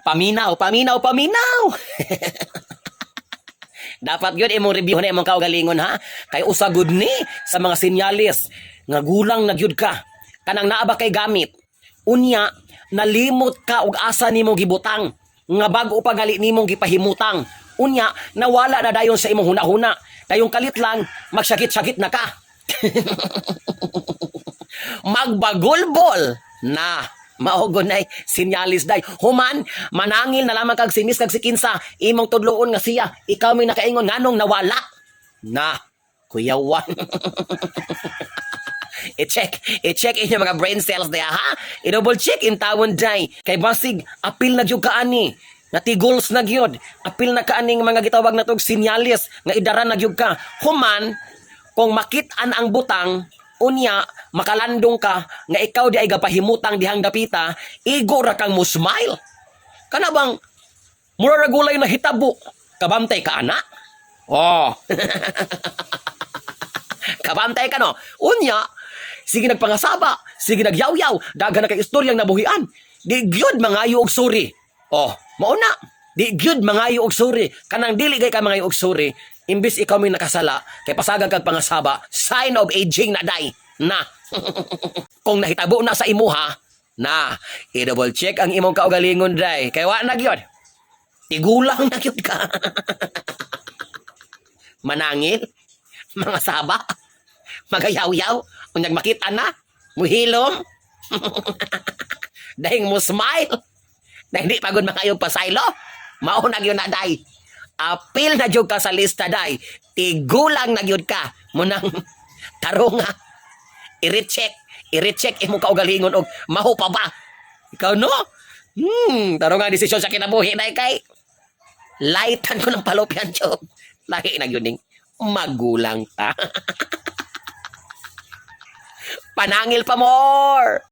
Paminaw, paminaw, paminaw. Dapat yun imong review na imong kaugalingon, ha. Kay usa gud ni sa mga sinyalis nga gulang na gyud ka. Kanang naa ba kay gamit. Unya nalimot ka og asa nimo gibutang nga bag-o pa gali nimong gipahimutang. Unya nawala na dayon sa imong huna-huna. Dayong kalit lang magsakit-sakit na ka. Magbagulbol na mao gunay sinyalis day. Human manangil na lamang kag simis kag sikinsa imong tudloon nga siya ikaw may nakaingon nganong nawala na kuyawan. I-check, i-check inyo mga brain cells diha, ha. I-double check in tawon day kay basig apil na gyud kaani natigols na gyud, apil na kaaning mga gitawag na tog sinyalis nga idaran na gyud ka. Human kung makit-an ang butang, unya makalandong ka nga ikaw di ay gapahimutang dihang dapita, igo ra kang mo smile, kana bang mura ra gulay na hitabo. Kabantay ka ana? Oh, kabantay ka, no? Unya sige nagpangasaba, sige nagyawyaw, daghan na kay istoryang nabuhian, di gyud mangayo og sorry. Oh, mao na, di gyud mangayo og sorry. Kanang dili kay ka mangayo og sorry imbis ikaw may nakasala kay pasagang kag pangasaba, sign of aging na day na. Kung nahitabo na sa imuha na, i-double check ang imong kaugalingon day kay wa na gyud, tigulang na gyud ka. Manangil, mga saba, magayaw-yaw, unyag makita na muhilom, dahing mo smile dahil di pagod makayo pasaylo, mao na gyud na day. Apil na jud ka sa lista day, tigulang na gyud ka. Munang tarunga, i-recheck, i-recheck imong kaugalingon og maho pa ba ikaw, no? Tarunga desisyon sa kinabuhi day kay lightan ko ng fallopian tube. Lahi na gyud ning magulang ta. Panangil pa more.